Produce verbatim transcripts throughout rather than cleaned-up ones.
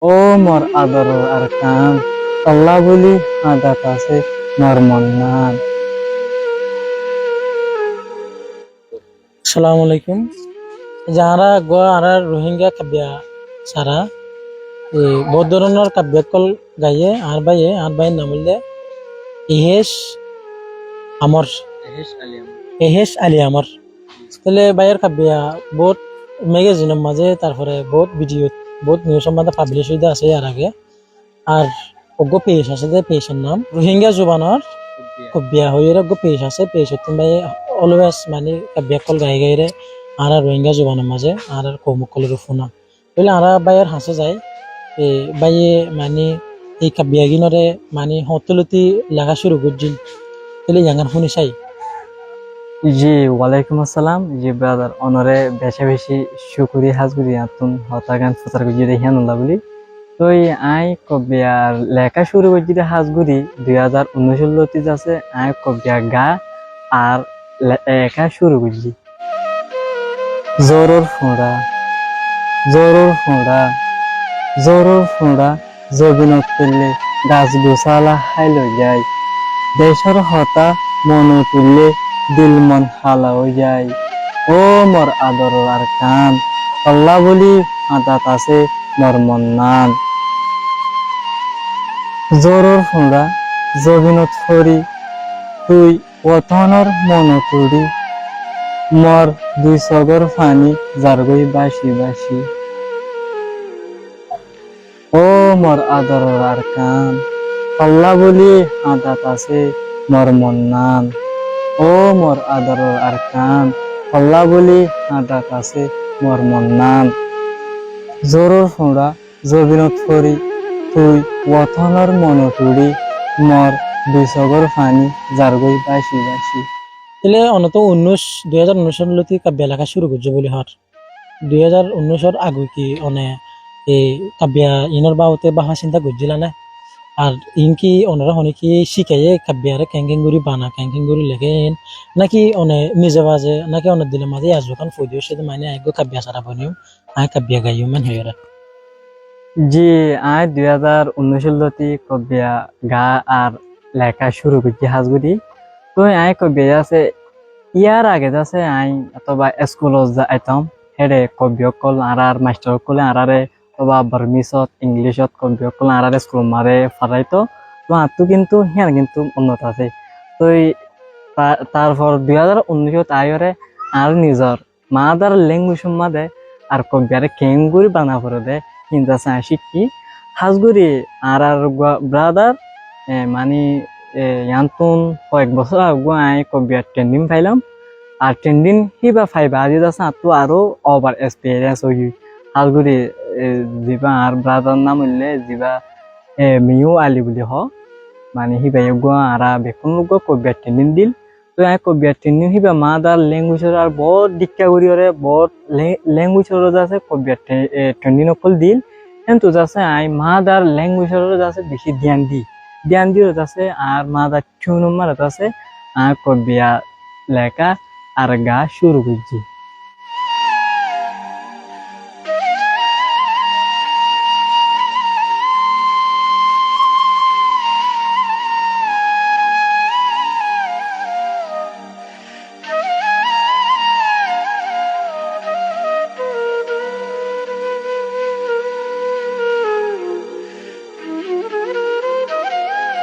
Ó mor adoror Arkan, tolla buli hañdat asé mor monnán. Assalamu alaikum. Aijja añára eggúa añárar Rohingya kabbiya sára, e, bout dóronor kabbiya ókkol gaiyé añár báiye, añár báiyor nam óilde Ehesh Amor. Ehesh Ali Amor. Ehesh Ali Amor. Tóile báiyor kabbiya bout magazine or mazé, tarfore bout video, bout news or mazé publish ói de asé yar age. Ar eggúa page asé de, page or nam Rohingya zubanor kabbiya. Kabbiya hoiyóre eggúa page asé, page ottún báiye always mani kabbiya ókkol gai gaiyóre añárar Rohingya zubanor mazé añárar koum ókkolore fúna. Tóile añára báiyor hañsé zai, e, báiye mani ei kabbiya gínore mani hoñtté lóti leká cúru goijjíl. Tóile yián gán fúni sai. Ji, walaikum assalam. Ji, brother, onore beca beci cúkuriya hás gorí yiántun hotágan fusár goijjé de híyanolla buli. Toi aññí kobbiyar leká cúru goijjí de hás gorí dui házar unnúicor lóti zasé aññí kobbiya gaa ar le-, leká cúru goijjí. Zóror fuñça, zóror fuñça, zóror fuñça, zobinot foillé gas gusála háil ói zai. Decór hotá mone tuillé dil mon hala ói zai. Ó mor adoror Arkan, tolla buli hañdat asé mor monnán. Zóror fuñça zobinot fori, tui wotónor monot uçí, mor dui sogór faní zargói báci báci. Ó mor adoror Arkan, tolla buli hañdat asé mor monnán. Ó mor adoror Arkan, tolla buli hañdat asé mor monnán. Zóror fuñça zobinot fori, tui wotónor monot uçí, mor dui sogór faní zargói báci báci. Tóile one to unnúic, dui házar unnúicor lóti kabbiya leká cúru goijjó buli hoór. Dui házar unnúicor age ki one ei kabbiya inor babote báfa sinta goijjíla né? Ar iín ki onore hone ki cíkaiyé kabbiyare keéngkeéng gorí bana, keéngkeéng gorí leké iín? Náki one nize baze, náki one dilor mazé yar zukán foidé óiccé de mani aññí eggúa kabbiya sára boniyum, aññí kabbiya gaiyum, en hoiyóre? Ji, aññí dui házar unnúicor lóti kabbiya gaa ar leká cúru goijjí hás gorí. Toi aññí kabbiya zasé, yar age zasé aññí otóba eskulot zaitam, héçe kabbiya ókkol añárar mastor ókkole añáráre otóba Bormisot, Inglícot kabbiya ókkol añáráre eskulot mazé foráito. Toi añáttu kintu híyan kintu unnot asé. Toi ta-, tarfor dui házar unnúicot aiyóre añár nizor mother language or mazé ar kabbiyare keéngorí bana foré dé, híin zasé aññí cíkki. Hás gorí añárar uggúa brother, e, mani, e, yiántun hoek bosór age uggúa aññí kabbiyar training failam. Ar training híba fai baade zasé añáttu aró over experience óigiyoi. Hás gorí, e, zibá añár brother nam óilde zibá, e, Miu Ali buli hoó. Mani híba uggúa añára bekkún uggúa kabbiyar training dil. Toi aññí kabbiyar training híba mother language or ar boóut dikká gorí oré boóut le-, language or zasé kabbiyar tre-, e, training ókkol dil. Héntu zasé aññí mother language or zasé bicí diyan di. Diyan di oré zasé añár mother tongue or mazé zasé aññí kabbiya leká ar gaa cúru goijjí.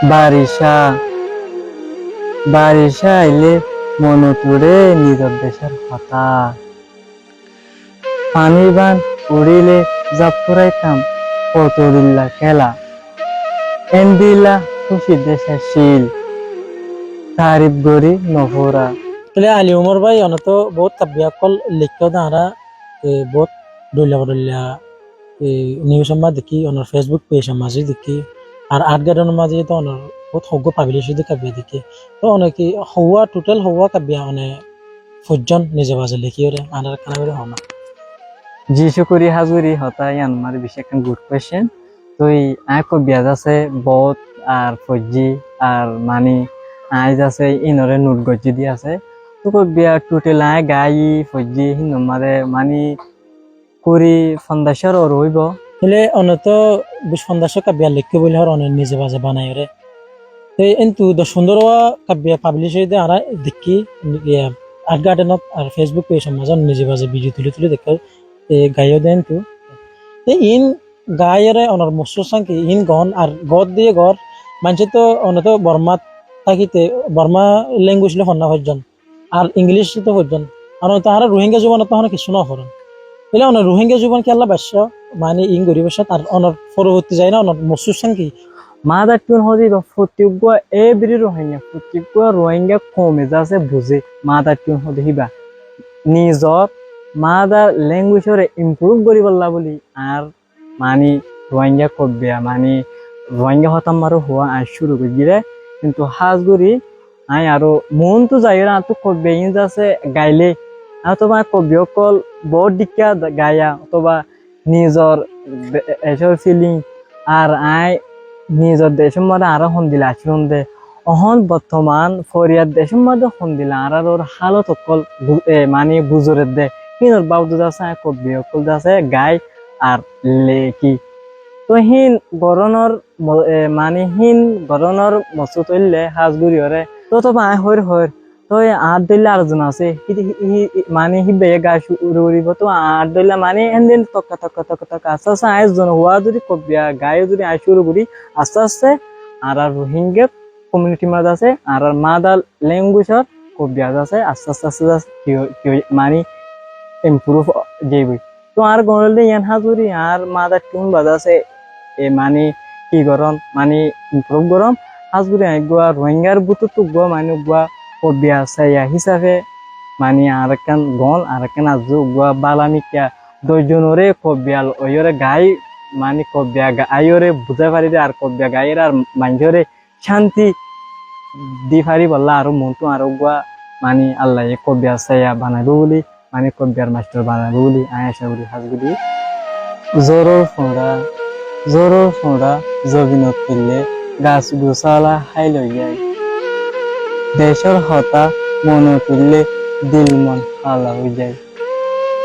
Baricá, baricá ailé monot uçé nizor decór hotá. Faní bán uçíle zaf furaitam, fotorilla kéla. Endilla kúci decá cíl, tarif gorí nofúra. Tóile Ali Umar bái, one tó boóut kabbiya ókkol leikkó dé añára, e, boóut dhoilla dhoilla, e, news or mazé dekí, onor Facebook page or mazé dekí, ar Art Garden or mazé tó onor boóut hoggúa publish óiye dé kabbiya dekí. Tó one ki hoggúa, total hoggúa kabbiya one foijjón nize baze lekíyore añára ekkán gorí hoó na. Ji, cúkuriya hás gorí hotá yián, mani bicí ekkán good question. Toi aññí kabbiya zasé boóut ar foijjí ar mani aññí zasé ínoré note goijjí dé asé. Toi kabbiya total aññí gaiyí foijjí hín or mazé mani kuri fonzac or óibo. Tóile one tó bic fonzac wá kabbiya leikké buli hoór, one nize baze banaiyóre. Te entu doc fundóro wá kabbiya pablic óiye dé añára dekkí, iya, Art Gardenot ar Facebook page or mazé one nize baze video tuli tuli dekkó, te gaiyó dé entu. Te iín gaiyóre onor mossús sánki iín goón ar goódde yó goór, maincé tó one tó Bormát tákite Bormá language loi fonná foijjón. Ar English to foijjón. Ar to añára Rohingya zubanot to hono kissú no foron. Tóile onor Rohingya zuban kiyólla baiccó, mani iín gorí baiccó, ar onor foroborti zaiyóre onor mossús sánki. Mother tongue hoóde íba fottí uggúa every Rohingya, fottí uggúa Rohingya koume zasé buzé mother tongue hoóde híba. Nizor mother language ore improve goríbolla buli ar mani Rohingya kobbiya, mani Rohingya hotá maró huá aññí cúru goijjíre, kintu hás gorí aññí aró muúntu zaiyóre añáttu kobbiya iín zasé gailé, añáttu aññí kobbiya ókkol boóut dhíkka gaiya, otóba nizor de-, decór feeling, ar aññí nizor decór mazé añára hondila accílum dé, Ehón bottoman foriyar decór mazé hondila añárar hálot ókkol bu-, e, mani buzoredde. Híinor babote zasé aññí kobbiya ókkol zasé gai ar leikí. Tói híin gorónor mo-, e, mani híin gorónor moksúd óilde hás goríyoré. Tói tói aññí hoóir hoóir. Tói añár dóilla ar zon asé. Hí-, hí-, hí-, mani híbayé gai cúru goríbo. Tói añár dóilla mani héndilla tokka tokka tokka tokka asté asté aññí zon huá zodi kobbiya gai zodi aññí cúru gorí asté asté añárar Rohingya community mazé asé, añárar mother language or kobbiya asé, asté asté asté asté ki hoi, ki hoi, mani improve ói zaiboi. Tói añár goron óilde yián hás gorí añár mother tongue bazé asé, e mani ki goron, mani improve goron, hás gorí aññí uggúa Rohingyar bútottu uggúa mani uggúa kobbiya saiya hísafe mani añár ekkán goron, añár ekkán arzú uggúa bála mikká doc zonoré kobbiya loiyóre gai, mani kobbiya ga-, gaiyóre buzái faridé ar kobbiya gaiyóre ar maincóre cánti di faribólla aró muúntu aró uggúa mani Allaye kobbiya saiya banaibó buli, mani kobbiyar mastor banaibó buli aññí acá gorí hás gorí. Zóror fuñça, zóror fuñça zobinot foillé gas gusala háil ói zai. Decór hotá monot uillé dil mon hala ói zai.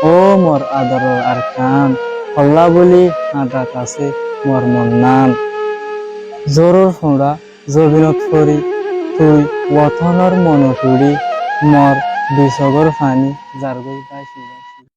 Ó mor adoror Arkan, holla buli hañdat asé mor monnan. Zóror fuñça zobinot fori, tui wotonor monot uçí, mor dui sogór faní zargói báci zai.